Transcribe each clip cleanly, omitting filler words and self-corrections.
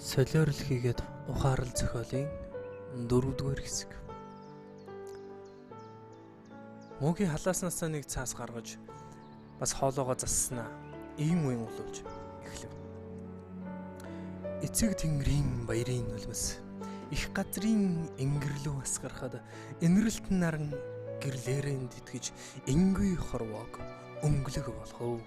Солиорл хийгээд ухаарал зохиолын 4-р хэсэг. Мөгийн халааснасаа нэг цаас гаргаж бас хоолоогоо засснаа ийм үе улуулж эхлэв. Эцэг тэнгэрийн баярын нулимс их газрын ингэрлүү асгарахад инрэлт наран гэрлээрэн тэтгэж энгүй хорвоог өнгөлөг болгов.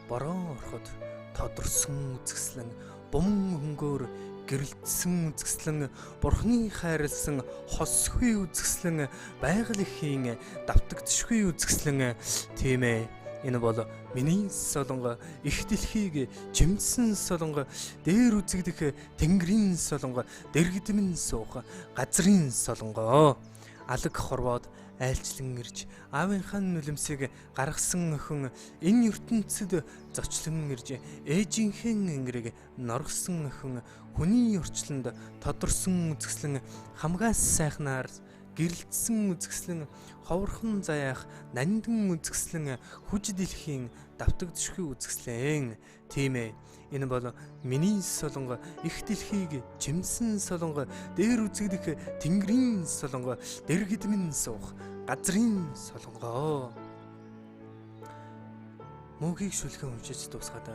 Бороо ороход тодорсон үзэсгэлэн бум хөнгөөр гэрэлтсэн үзэсгэлэн бурхны хайрлсан хосгүй үзэсгэлэн байгаль эхийн давтагдшгүй үзэсгэлэн. Тийм ээ, энэ бол миний солонго, их дэлхийг чимдсэн солонго, дээр үзэгдэх тэнгэрийн солонго, дэргэдмэн суух газрын солонго. Алаг хорвоод айлчлан ирж аавынхаа нулимсыг гаргасан охин энэ ертөнцид зочлон ирж ээжийнхээ ингэрийг норгосон охин хүний орчлонд тодорсон үзэсгэлэн хамгаас сайхнаар гэрэлтсэн үзэсгэлэн ховорхон заяах нандин үзэсгэлэн хүж дэлхийн давтагдшгүй үзэсгэлэн. Тийм ээ, энэ бол миний солонго, их дэлхийг чимсэн солонго, дээр үзэгдэх тэнгэрийн солонго, дэргэдмэн суух газрын солонгоо. Мөгийг шүлгэн уншиж дуусгаад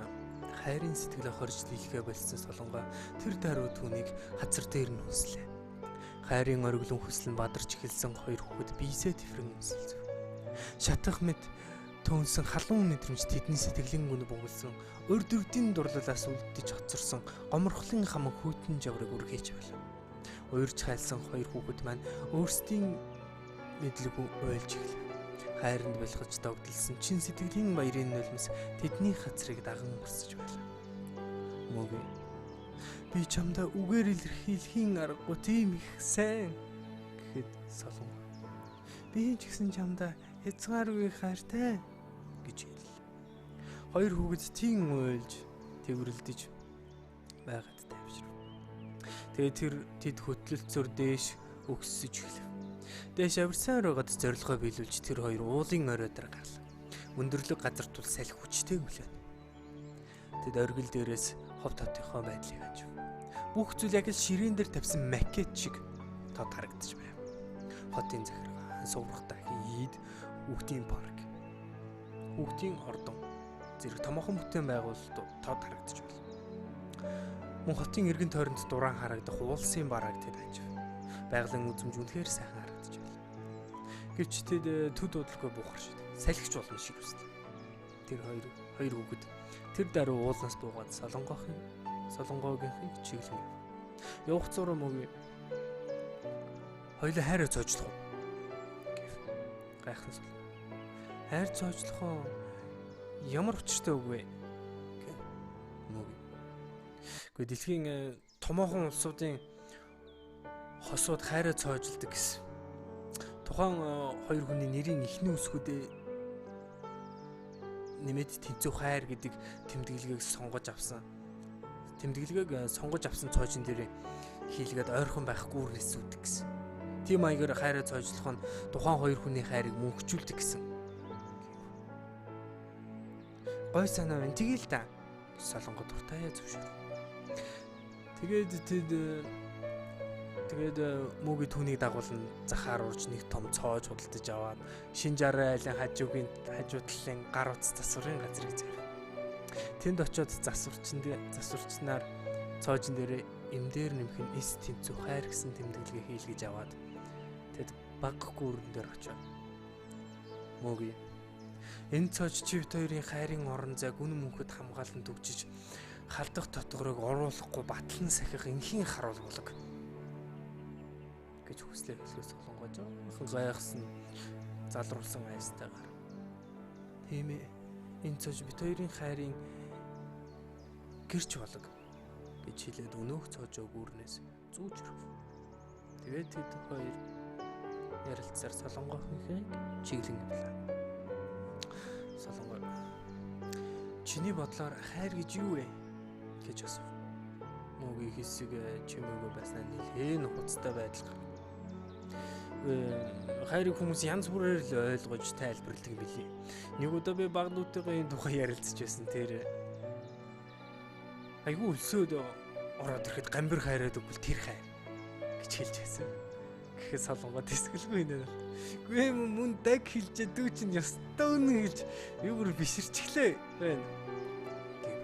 хайрын сэтгэлээ хорж дийлхэ болсон солонго тэр даруй түүнийг хазар дээр нь хүслээ. Хайрын ориглон хүсэл нь бадарч эхэлсэн хоёр хүүхэд биесээ тэврэн үнсэлцв. Шатах мэт төөнсөн халуун мэдрэмж тэдний сэтгэлийн гүн бөглөсөн урд үрдийн дурлалаас үлдэж хоцорсон гоморхлын хам хүйтэн жаврыг үргээж байлаа. Уярч хайлсан хоёр хүүхэд маань өөрсдийн мэдлэггүй уйлж эхлэв. Хайранд бэлгэж догдолсон чин сэтгэлийн баярын нулимс тэдний хацрыг даган урсаж байлаа. Мөг би чамдаа үгээр илэрхийлэхийн аргагүй тийм их сайн гэхэд солон би ч гэсэн чамдаа хязгааргүй хайртай гэж хэллээ. Хоёр хүүхэд тийм уйлж тэврэлдэж байгаад тавьшрав. Тэгээд тэр тэд хөтлөлцөөр дээш өгсөж эхлэв. Дээш авирсан оройгод зорилгоо биелүүлж тэр хоёр уулын орой дээр гарлаа. Өндөрлөг газар тул салхи хүчтэй өвлөө. Тэд оргил дээрээс хов тотынхоо байдлыг хажив. Бүх зүйл яг л ширээн дээр тавьсан макет шиг тод харагдаж байв. Хотын захиргаа, суврахтай хийд, хүүхдийн парк, хүүхдийн ордон зэрэг томоохон бүтээн байгуулалтууд тод харагдаж байв. Мөн хотын эргэн тойронд дуран харагдах уулсын барааг тэд хажив. Байгалийн үзмж үнэхээр сайхан харагдаж байв. Гэвч тэд төд удалгүй буухар шид. Салхич болно шиг үстэй. Тэр хоёр хүүхэд тэр даруй уулнаас буугаад солонгоогийнхыг чиглэн гэв. Явах зураа мөг хоёлаа хайраа цоожлох уу гэв. Гайхсан сол. Хайр цоожлох уу ямар учиртай үг вэ гэв. Мөг. Гэхдээ дэлхийн томоохон улсуудын хосууд хайраа цоожлдог гэсэн. Тухайн хоёр хүний нэрийн эхний үсгүүдээ нэмээд тэнцүү хайр гэдэг тэмдэглэгийг сонгож авсан. Тэмдэглэгийг сонгож авсан цоожин дээр хийлгээд ойрхон байх гүүрнээс үүдэх гэсэн. Тийм маягаар хайраа цоожлох нь тухайн хоёр хүний хайрыг мөнхжүүлдэг гэсэн. Гой санаа байна. Тэгэл та. Солонго дуртай зөвшөөрөв. Тэгээд тэд тэгээд мөгийн түүнийг дагуулan захаар урж нэг том цоож худалдаж аваад шин 60 айлын хажуугийн хажуу талын гар утас засварын газрыг зэрв. Тэнд очиод засварчнаар цоожин дээр эм дээр нэмэх нь эс тэнцүү хайр гэсэн тэмдэглэгээ хийлгэж аваад тэд баг гүүрэн дээр очиод мөгийн энэ цоож чивт хоёрын хайрын орон зайг үнэн мөнхөд хамгаалан түгжиж халдах дотгорыг оруулахгүй батлан сахих энхийн харуул болог гэж хүслээ хэлхээс солонгоо жоохон гайхсан залруулсан айстайгаар. Тийм ээ, энэ цож бит хоёрын хайрын гэрч болог гэж хэлээд өнөөх цоожоо гүүрнээс зүүж өрөв. Тэгээд тэд хоёр ярилцсаар солонгоохынхыг чиглэн явлаа. Солонгоо чиний бодлоор хайр гэж юу вэ гэж асуув. Мөгийн хэсэг чимээгүй байснаа нэлээд нухацтай байдал гарав. Хайрыг хүмүүс янз бүрээр л ойлгож тайлбарладаг билээ. Нэг удаа би баг нүүтэйгээ энэ тухай ярилцж байсан. Тэр айгүй өлсөөд Ороод ирэхэд гамбир хайраад өгвөл тэр хайр гэж хэлж байсан. Гэхэд Солонгоо тэсгэлгүй нэ. Гүй мөн даг хэлжээ дүү чинь ёстой үнэн хэлж би бүр биширчихлээ байна. Гэв.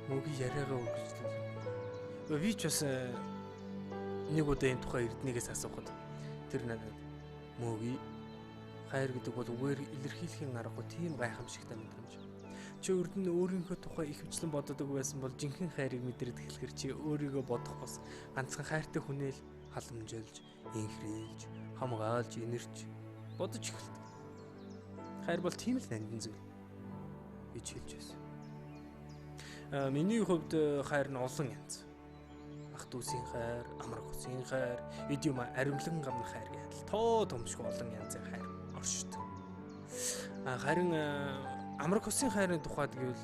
Мөгийн яриагаа үргэлжлүүлв. Би ч бас нэг удаа энэ тухай Эрдэнэгээс асуухад тэр надад мөгийн хайр гэдэг бол үгээр илэрхийлэхийн аргагүй тийм гайхамшигтай мэдрэмж. Чи урд нь өөрийнхөө тухай ихэвчлэн боддог байсан бол жинхэнэ хайрыг мэдрээд эхлэхэр чи өөрийгөө бодох бос ганцхан хайртай хүнээ л халамжилж, инхрийлж, хамгаалж, инэрч бодож эхэлдэг. Хайр бол тийм л нандин зүйл гэж хэлж байсан. Миний хувьд хайр нь олон янз. Ах дүүсийн хайр, амраг хүсийн хайр, эд юм аримлан гамны хайр гэдэл тоо томшгүй олон янзын хайр оршдог. Харин амраг хүсийн хайрын тухайд гэвэл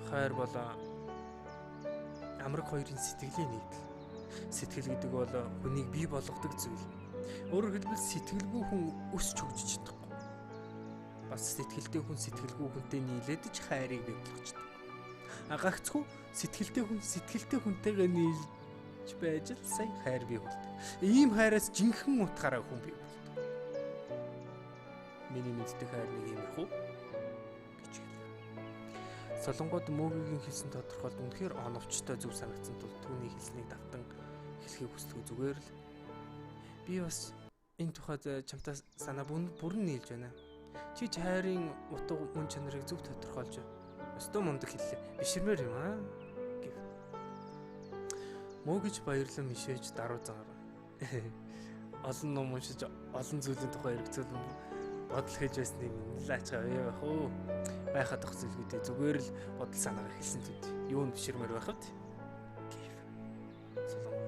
хайр бол амраг хоёрын сэтгэлийн нийтлэл. Сэтгэл гэдэг бол хүнийг бий болгодог зүйл. Өөрөөр хэлбэл сэтгэлгүй хүн өсч хөгжиж чадахгүй. Бас сэтгэлтэй хүн сэтгэлгүй хүнтэй нийлээд ч хайрыг бий болгож чаддаг. Гагцхүү сэтгэлтэй хүн сэтгэлтэй хүнтэйгээ нийлж байж л сайн хайр бий болдог. Ийм хайраас жинхэнэ утгаараа хүн бий болдог. Миний мэддэг хайр нэг иймэрхүү гэж хэлв. Солонгод Мөгийн хэлсэн тодорхойлолт үнэхээр оновчтой зөв санагдсан тул түүний хэлснийг давтан хэлхийг хүсдэг зүгээр л би бас энэ тухайд чамтай санаа бүрэн нийлж байна. Чи ч хайрын утга мөн чанарыг зөв тодорхойлж өстөө мундаг хэллээ. Биширмээр юм аа гэв. Мөгөж баярлан мишээж даруй зангаар. Олон ном уншиж олон зүйлийн тухай эргэцүүлэн бодол хийж байсныг л ачаа байх уу. Байхад ах зүйлүүдээ зүгээр л бодол санаагаа хэлсэн зүд. Юу нь биширмээр байх вэ? Гэв. Солонгоо.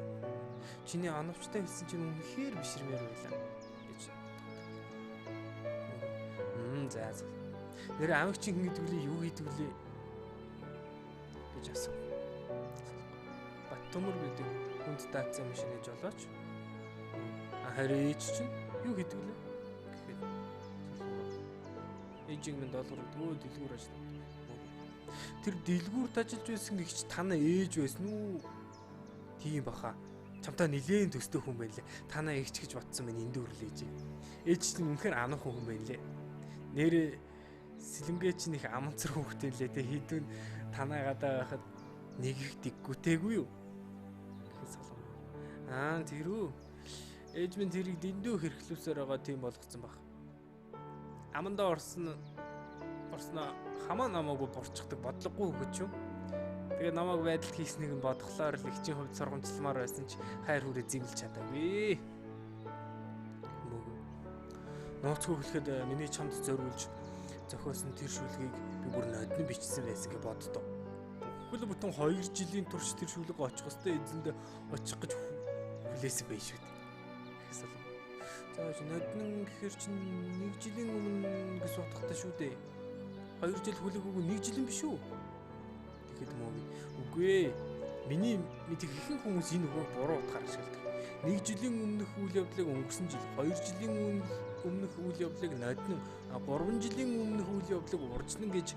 Чиний оновчтой хэлсэн чинь үнэхээр биширмээр байлаа гэж. За. Нэр амиг чинь хэн гэдэг лээ, юу гэдэг лээ гэж асуув. Баттөмөр гэдэг хүнд даацсан машины жолооч. Харин ээж чинь юу гэдэг лээ гэхэд ээжийг минь долгор өгдгөө дэлгүүр ажилладаг. Тэр дэлгүүрт ажиллаж байсан гихч танаа ээж байсан үү? Тийм баха. Чамтай нилээн төстэй хүн байна лээ. Танаа эгч гэж бодсон байна энд үрлээ ээж. Ээж чинь үнэхээр ануухан хүн байна лээ. Нэрээ сэлэнгээ чинь их аманцар хүүхдээ лээ те хідүүн танаа гадаа байхад нэг их дэггүтэйгүй юу? Гэхэд Солонгоо. Аа тэр үү. Ээж минь тэрийг дэндүү хэрэглүүлсээр байгаа тийм болгоцсон баг. Амандаа орсноо хамаа намаагүй бурчдаг бодлогогүй хөгөч юм. Тэгээ намайг байдалд хийснийг нь бодглоор л эгчийн хувьд сургамжламаар байсан ч хайр хүрээ зэмлж чадаагүй. Нууцгүй хэлэхэд миний чамд зориулж зохиосон тэр шүлгийг би бүр нодон бичсэн байсан гэж боддоо. Бүхэл бүтэн 2 жилийн турш тэр шүлэг очих өстэй эзэнд очих гэж хүлээсэн байх шүү дээ. Гэсэл. За нодон гэхэр чинь 1 жилийн өмнө гэж утгатай шүү дээ. 2 жил хүлээгүйг 1 жилийн биш үү? Тэгэхэд мөө үгүй ээ. Миний мэдих ихэнх хүмүүс энэ үгийг буруу утгаар ашигладаг. 1 жилийн өмнөх үйл явдлыг өнгөрсөн жил, 2 жилийн өмнөх үйл явдлыг нодон, 3 жилийн өмнөх үйл явдлыг уржнан гэж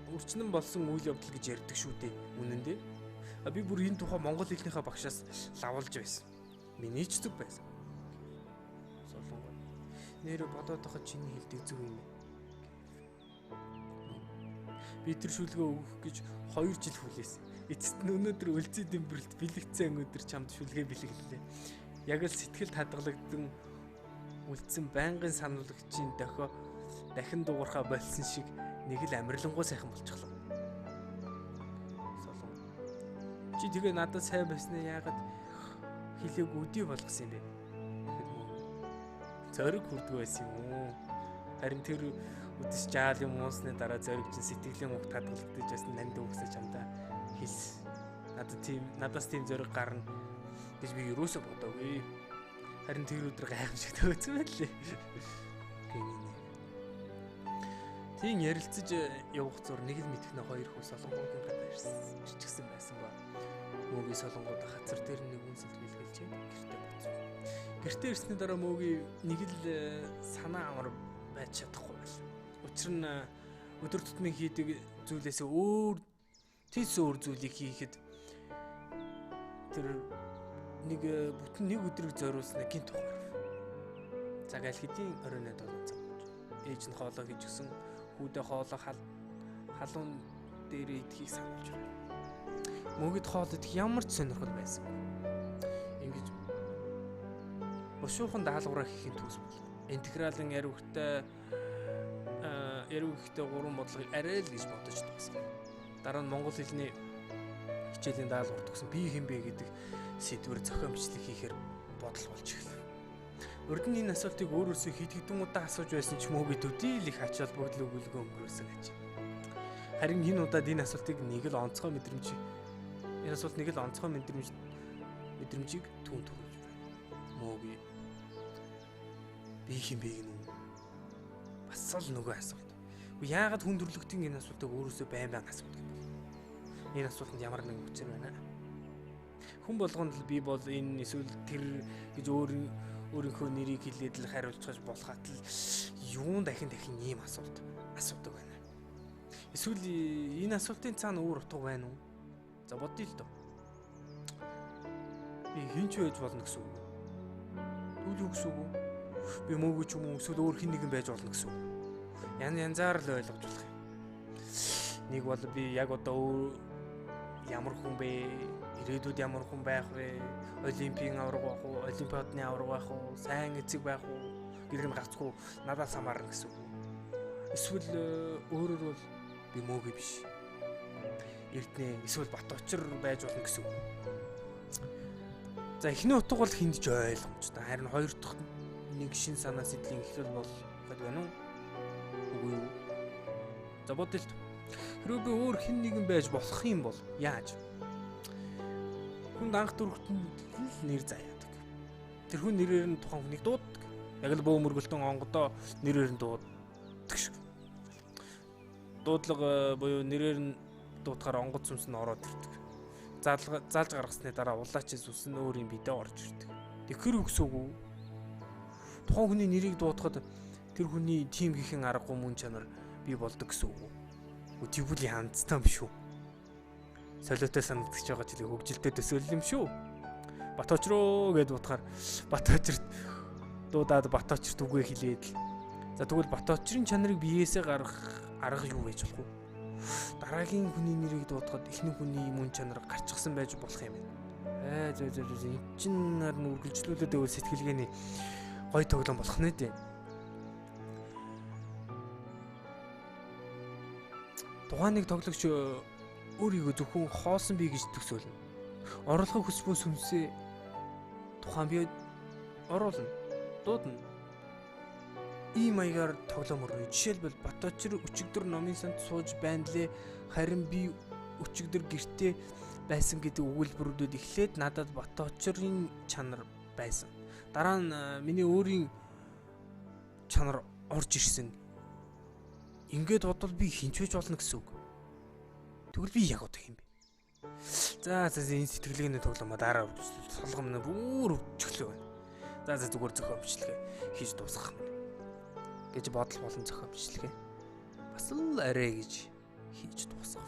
урчнан болсон үйл явдал гэж ярьдаг шүү дээ. Үнэн дээр. Би бүр энэ тухай монгол хэлнийхээ багшаас лавлж байсан. Миний ч зүг байсан. Солонгоо. Нэр бодоод байхад чиний хэлдэг зүг юм байна. Би тэр шүлгээ өгөх гэж 2 жил хүлээсэн. Эцэст нь өнөөдөр өлзий дэмбэрэлт бэлэгцэн өдөр чамд шүлгээ бэлэглэлээ. Яг л сэтгэлд хадгалагдсан үлдсэн байнгын сануулагчийн дохио дахин дуурхаа болсон шиг нэг л амарлингуй сайхан болчихлоо. Солон. Чи тэгээ надад сайн байснаа яагаад хэлээг өдий болгосон юм бэ? Зориг хүрдгүй байсан юм уу? Харин тэр үдэс жаал юм уусны дараа зориг чинь сэтгэлийн угт хадгалагдаж байсан нанд үгсээ чамдаа хэлс. Надад тийм надаас тийм зориг гарна гэж би юусоо бодоогүй. Харин тэр өдөр гайхамшиг төөцсөн байлээ. Гинэ. Тийм ярилцаж явах зур нэг л мэдхнэ хоёр хүү Солонгогийн гадаа ирчихсэн байсан ба. Мөөгийн Солонгод хацар дээр нэг үнсэлт бэлгэлжээ гэртээ буцав. Гэртээ ирсний дараа мөөгийн нэг л санаа амар байж чадахгүй байл. Учир нь өдөр тутмын хийдэг зүйлээс өөр Тэс өөр зүйлийг хийхэд тэр нэг бүтэн нэг өдрийг зориулснаа гинт ухаарв. Цаг аль хэдийн оройн 7 цаг. Ээж нь хоолоо хийж өгсөн. Хүүдээ хоолоо халуун дээрээ идэхийг сануулж байна. Мөгөд хоол идэх ямар ч сонирхол байсан. Ингэж бушуухан даалгавраа хийхин төс бол. Интегралын яриухтай гурван бодлогыг арай л гэж бодож дуусгав. Дараа нь монгол хэлний хичээлийн даалгавар төгсөн би хэн бэ гэдэг сэдвэр зохион бичлэг хийхээр бодол болж эхлэв. Урд нь энэ асуултыг өөр өөрсөө хэд хэдэн удаа асууж байсан ч мөөгүй төдий л их ач холбогдол өгүүлгүй өнгөрөөсөн аж. Харин энэ удаад энэ асуултыг нэг л онцгой мэдрэмж энэ асуулт нэг л онцгой мэдрэмжийг түн төрүүлж байна. Мөөгүй би хэн бэ гэнэ үү? Бас л нөгөө асуулт. Яагаад хүн төрлөختийн энэ асуултыг өөрөөсөө байн байн асуудаг юм бол? Энэ асуултанд ямар нэгэн учир байна. Хүн болгонд л би бол энэ эсвэл тэр гэж өөрийнхөө нэрийг хэлээд л хариулчих болохат л юун дахин дахин ийм асуулт асуудаг байна. Эсвэл энэ асуултын цаана өөр утга байна уу? За бодъё л доо. Би хэн ч байж болно гэсэн үг. Тэгвэл юу гэсэн үг вэ? Би мөөгүй ч юм уу эсвэл өөр хэн нэгэн байж болно гэсэн үг. Ян янзаар л ойлгож болох юм. Нэг бол би яг одоо ямар хүн бэ? Ирээдүйд ямар хүн байх вэ? Олимпийн аварга байх уу? Олимпиадны аварга байх уу? Сайн эцэг байх уу? Гэдэг нь гацгүй надаас хамаарна гэсэн үг. Эсвэл өөрөөр бол би мөөгүй биш. Эрдэнэ эсвэл Бат очир байж болно гэсэн үг. За эхний утга бол хүнд ч ойлгомжтой. Харин хоёр дахь нэг шин санаа сэдлийн эхлэл бол гээд байна уу? Үгүй юу? За бодъё л. Хэрвээ би өөр хэн нэгэн байж болох юм бол яаж? Хүнд анх төрөхтөн л нэр заяадаг. Тэр хүн нэрээр нь тухайн хүнийг дууддаг. Яг л бөө мөргөлтөн онгодоо нэрээр нь дууддаг шиг. Дуудлага буюу нэрээр нь дуудахаар онгод сүмс нь ороод ирдэг. Заалж гаргасны дараа улаач сүс нь өөр юм бидээ орж ирдэг. Тэгэхээр юу гэсэн үг вэ? Тухайн хүний нэрийг дуудахад тэр хүний тим гихэн аргагүй мөн чанар бий болдог гэсэн үг үү? Тэгвэл янзтай биш үү? Солиотой санагдчих байгаа чилэг хөгжилтэй төсөөлөл юм шүү. Бат очроо гэд бодохоор Бат очирт дуудаад Бат очирт үгээ хэлээд л. За тэгвэл Бат очрын чанарыг биеэсээ гаргах арга юу байж болох вэ? Дараагийн хүний нэрийг дуудахад эхний хүний мөн чанар гарчихсан байж болох юм байна. Зөө энэ чинь нар үргэлжлүүлээд байвал сэтгэлгээний гой тоглоом болох нэ дээ. Тухайн нэг тоглогч өөрийгөө зөвхөн хоосон бие гэж төсөөлнө. Оруулахыг хүсбүү сүнсээ тухайн бие оруулна, дуудана. Ийм маягаар тоглоом өрнө. Жишээлбэл Бат очир өчигдөр номын санд сууж байна лээ. Харин би өчигдөр гэртээ байсан гэдэг өгүүлбэрүүдэд эхлээд надад Бат очирын чанар байсан. Дараа нь миний өөрийн чанар орж ирсэн. Ингээд бодвол би хинч байж болно гэсэн үг. Тэгвэл би яг одоо хэм бэ? За энэ сэтгэлгээний тоглоомоо дараа солгом нь бүр өвчлөө байна. За зүгээр зохион бичлэгээ хийж дуусгах юм гэж бодол болон зохион бичлэгээ бас л арай гэж хийж дуусгав.